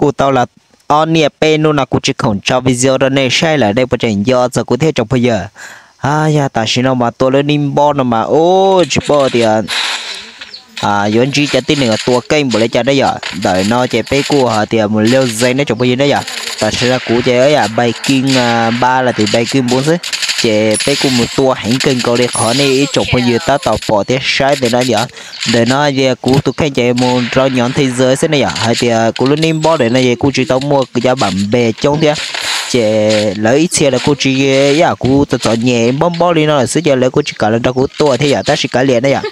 Kuv tau los ob niaj peb hnub no kuv tsis khoom tso video rau nej saib lawm, nej puas tseem nco txog kuv thiab tsoom phooj ywg? Yog tam sim no mas tua lub nib npob no mas ub tsis paub tias yuav ntsib cov tib neeg tua keej npaum li cas na yom. Ntawm no ces peb kuj hais tias mus liaj zeej neb tsoom phooj ywg na yom. Tam sim no kuv ces yam npai keej npab los tias npai keej npub xwb, ces peb kuj mus tua heev kawg nkaus li qhov nej ib tsoom phooj ywg tab tom pom thiab saib ntawm no yom. Ntawm no ces kuv tus kheej ces mus rau nyob thij zaj xwb ne yom, hais tias kuv lub nib npob ntawm no ces kuj tsis tau muaj cov pam npe coob thiab, ces lawv ib txhia lawv kuj tsis, yam kuv txom txom nyem npob npob li no lawm xwb ces lawv kuj tsis kam los nrog kuv tua thiab yom, tab sis kav liam na yom.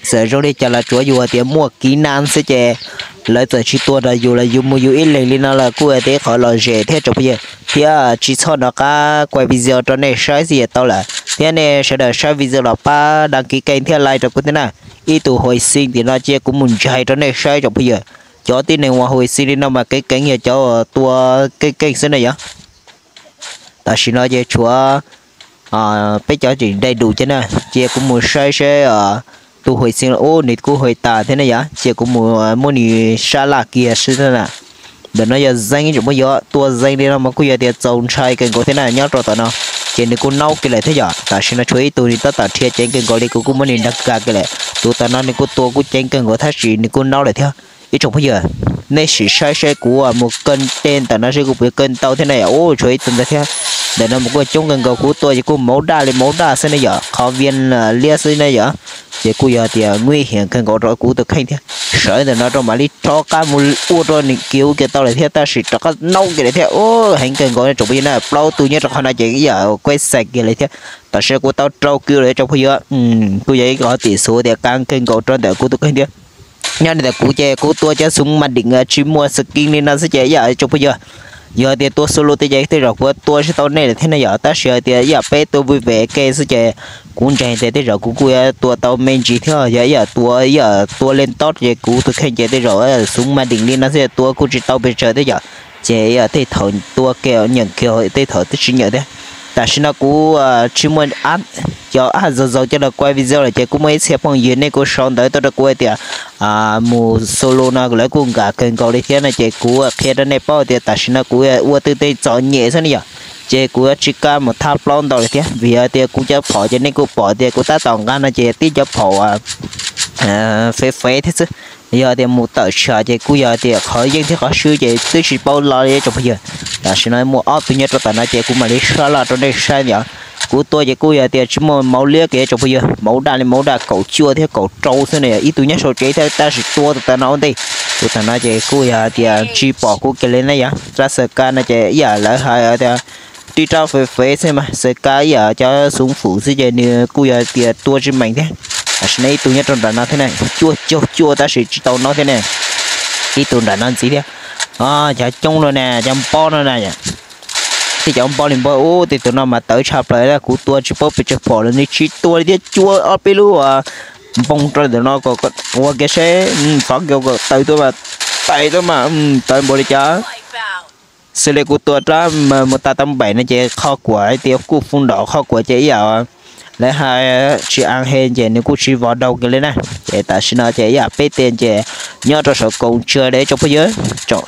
Txawm zoo li cas los tsuav yus hais tias muaj kiv na xwb ces lawv txawm tsis tua nrog yus los yus mus yus ib leeg li no los kuj hais tias qhov lom zem thiab tsoom phooj ywg, thiab tsis txhob nco qab kuaj video rau nej saib xwb ces tau lawm, thiab nej sawv daws saib video los pab đăng ký kênh thiab like rau kuv thiab na. Ib tug huj xim tim no cia kuv mus ntshai rau nej saib tsoom phooj ywg. Cov tib neeg uas huj xim li no mas keev keev yog cov tua keej keej xwb na yom. Tam sim no ces tshuav peb cov tseem dai dus thiab na, cia kuv mus saib seb tus huj xim ub nws kuj huj tas thiab na yom, cia kuv mus muab nws sab laj kiag xwb na. Ntawm no yog zeej tsoom phooj ywg, tua zeej li no mas kuj yog tias txaus ntshai kawg nkaus thiab na nyob rau tom no. Ces nws kuj naub kiag lawm thiab yom, tam sim no tshuav ib tug nws tab tom dhia ceev kawg nkaus li kuv kuj muab nws nrog nkag kiag lawm. Tus tom no nws kuj tua kuj ceev kawg nkaus tab sis nws kuj naub lawm thiab. Ib tsoom phooj ywg, nej sim saib seb kuv mus kawg tej ntawm no seb kuv puas kawg tau thiab na yom. Ub tshuav ib tug ntawd thiab. Ntawm no mas kuj coob kawg nkaus, kuv tua ces kuj mauv daj li mauv daj xwb ne yom, qhov vias liab xwb ne yom. Ces kuj yog tias nguy hiểm kawg nkaus rau kuv tus kheej thiab. Sawv ntawm no rau mam li rov qab mus ua rau nws kiv kiag tau lawm thiab tab sis rov qab naub kiag lawm thiab. Ub heev kawg nkaus tsoom phooj ywg na, plaub tug nyob rau qhov no ces yam kuj xais kiag lawm thiab. Tam sim kuv tau rau kiv lawm tsoom phooj ywg, kuj yog ib qhov tim xus tias qab kawg nkaus rau ntawm kuv tus kheej thiab. Nyob li ntawm kuv ces kuv tua cov xov maj dim tsis muaj skin li no xwb ces yam tsoom phooj ywg, yog tias tua solo tej ces tej zaum kuv tua tsis tau nej lawm thiab ne yom, tab sis hais tias yam peb tua vui ve ke xwb ces kuv ntseeg tias tej zaum kuv kuj yuav tua tau me ntsis thiab. Yog yam tua yam tua li ntob ces kuv tus kheej ces tej zaum xov maj dim li no xwb tua kuj tsis tau pes tsawg thiab yom. Ces yam tej thaum tua ke nyeem kiag tej thaum twb tsis nyeem thiab. Tam sim no kuv tsis muaj cov app zoo zoo coj los kuaj video lawm ces kuj muaj ib txhia phooj ywg nej kuj sau ntawv tuaj rau kuv hais tias mus solo no lawv kuj nkag kawg nkaus li thiab no ces kuv qhia rau nej paub tias tam sim no kuv ua tej txom nyem xwb ne yom. Ces kuv yuav tsis kam mus thab plaub ntau lawm thiab vim hais tias kuv cov phom ces nej kuj pom tias kuv tab tom nqa no ces tib cov phom fev fev thiab xwb. Yog tias mus tawm tsam ces kuj yog tias qhov yeej thiab qhov swb ces twb tsis paub lo li tsoom phooj ywg. Tam sim no muaj ob tug nyob rau tom no ces kuv mam li sab laj rau nej saib yom. Kuv tua ces kuj yog tias tsis muaj mauv liab kiag tsoom phooj ywg, mauv daj li mauv daj kaum cuaj thiab kaum rau xwb na yom. Ib tug nyob saum tsev thiab tab sis tua tus tom no ua ntej. Tus tom no ces kuj yog tias tsis pom kuv kiag li na yom. Rab xaws kab no ces ib yam lawv hais tias tib rab fev fev xwb mas xaws kab ib yam cov xov fwm xwb ces nws kuj yog tias tua tsis meem thiab. Tam sim no ib tug nyob rau nram no thiab ne, cuaj caug cuaj tab sis tsis tau no thiab ne. Ib tug nram no ntxiv thiab. Cov coob no na, cov npob no na. Tej cov npob li npob ub tej tus no mas tawv tshaj plaws, kuv tua tsis paub pes tsawg phom los nws tsis tua li thiab, cuab ob peb lub npoo rau ntawm no kom ua kiag seb, fov kiag kom tawm tuaj mas, tawm tuaj mas, tawv npaum li cas. Xws li kuv tua rab mus tas tau npaim no ces qhov kuam hais tias kuj foo nrom qhov kuam ces ib yam lawv hais tsis an he ces nws kuj tsis vov daug kiag li na. Ces tam sim no ces ib yam peb tej ces nyob rau saum koom tswv li tsoom phooj ywg,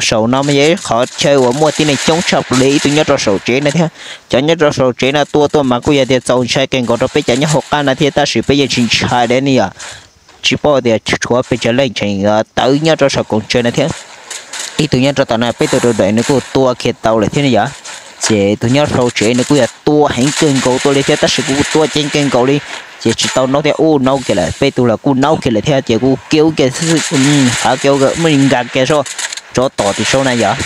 saum no mas yog ib qhov chaw uas muaj tib neeg coob tshaj plaws li ib tug nyob rau saum tsev no thiab. Cov nyob rau saum tsev no tua tuaj mas kuj yog tias txaus ntshai kawg nkaus rau peb cov nyob hauv qab no thiab tab sis peb yeej tsis ntshai li ne yom. Tsis paub tias tshuav pes tsawg leej tseem tawv nyob rau saum koom tswv no thiab. Ib tug nyob rau tom no peb tus rau daim nws kuj tua kiag tau lawm thiab ne yom. Ces tus nyob saum tsev nws kuj yog tua heev kawg nkaus tuaj li thiab tab sis kuj tua ceev kawg nkaus li. Ces tsis tau naub thiab, ub naub kiag lawm, peb tus los kuj naub kiag lawm thiab ces kuj kiag ub kiag, qhav kiag ub muab nkag kiag saib, rov tom tim saum na yom.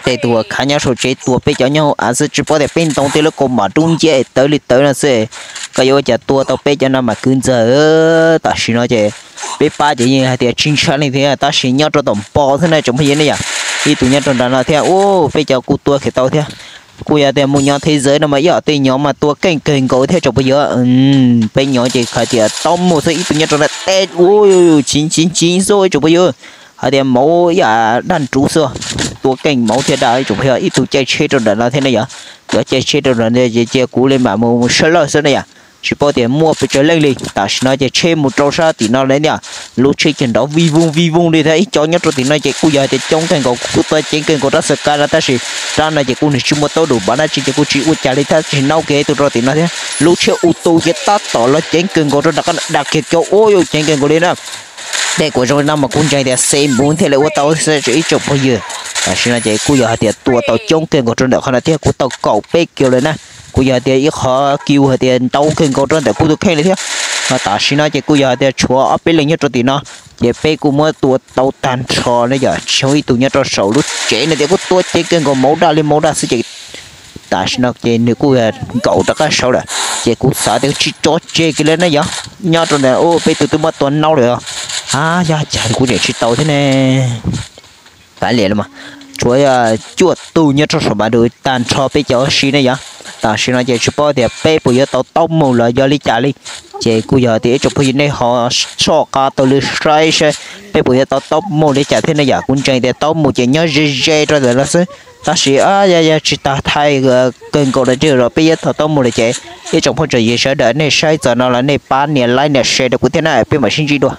Tej tus khav nyob saum tsev tua peb cov nyob hauv av xwb tsis paub tias peb ntoo tej lub kaus mom rub nciab es tawv li tawv no xwb, koj yuav ua cas tua tau peb cov no mas kwv ntxawg. Tam sim no ces peb pab ces yeej hais tias tsis ntshai leej twg tab sis nyob rau tom npo xwb na tsoom phooj ywg ne yom. Ib tug nyob rau nram no thiab, ub peb cov kuj tua kiag tau thiab. Kuj yog tias mus nyob thế giới no mas ib yam tej nyom mas tua keej kawg nkaus thiab tsoom phooj ywg. Peb nyom ces hais tias tau mus xwb, ib tug nyob rau nram teb, ub, chiv chiv chiv xwb tsoom phooj ywg. Hais tias mauv ib yam daj nruv xwb, tua keej mauv thiab daj tsoom phooj ywg. Ib tug caij tsheb rau nram no thiab ne yom. Cov caij tsheb rau nram no ces cia kuv li mam mus sab laj xwb ne yom. Tsis paub tias muaj pes tsawg leej li. Tam sim no ces tsheb mus rau sab tim no lawm ntag. Lub tsheb ces nrov vij vooj vij vooj li thiab, ib co nyob rau tim no ces kuj yog hais tias coob kawg nkaus, kuj tuaj ceev kawg nkaus rab xav ka no, tab sis rab no ces kuj nws tsis muaj tau dum npav dab tsi ces kuj tsis ua cas li thiab, tsis nau kev tus rau tim no thiab. Lub tsheb u tu ces tab tom los ceev kawg nkaus rau nram qab, dag kiag cov ua yuav ceev kawg nkaus li na. Tej kuv zoo no mas kuv ntseeg tias xes npuv thiaj li ua tau xwb ib tsoom phooj ywg. Tam sim no ces kuj yog hais tias tua tau coob kawg nkaus rau ntawm qhov no thiab, kuv tau kaum peb kiv lawm na. Kuj yog hais tias ib qhov kiv hais tias ntau kawg nkaus rau ntawm kuv tus kheej li thiab. Tam sim no ces kuj yog hais tias tshuav ob peb leeg nyob rau tim no, ces peb kuj muab tua tau tag nrho ne yom. Tsis zoo ib tug nyob rau saum lub tsev no tias kuj tua ceev kawg nkaus, mauv daj li mauv daj xwb ces tam sim no ces nws kuj nkaum rov qab saud lawm. Ces kuv xav tias tsis tso tseg kiag li na yom, nyob rau ntawm peb tus twb muab tua nau lawm os. A, yog cas kuv tseem tsis tau thiab ne. Kav liam los mas, tshuav cuaj tug nyob rau saum npav dum tag nrho peb cov ua si ne yom. Tam sim no ces tsis paub tias peb puas yuav tau taub mus los yog li cas li. Ces kuj yog tias ib tsoom phooj ywg nej ho soj qab taug lw saib saib peb puas yuav tau taub mus li cas thiab ne yom. Kuv ntseeg tias taub mus ces nyob ze ze rau ntawm no xwb, tab sis yog tsis tas thaij kawg nkaus los rau peb yuav tau taub mus lawm ces ib tsoom phooj tsoom ywg sawv daws nej saib txog no los nej pab nias like nias share rau kuv thiab na, peb mam sib ntsib dua.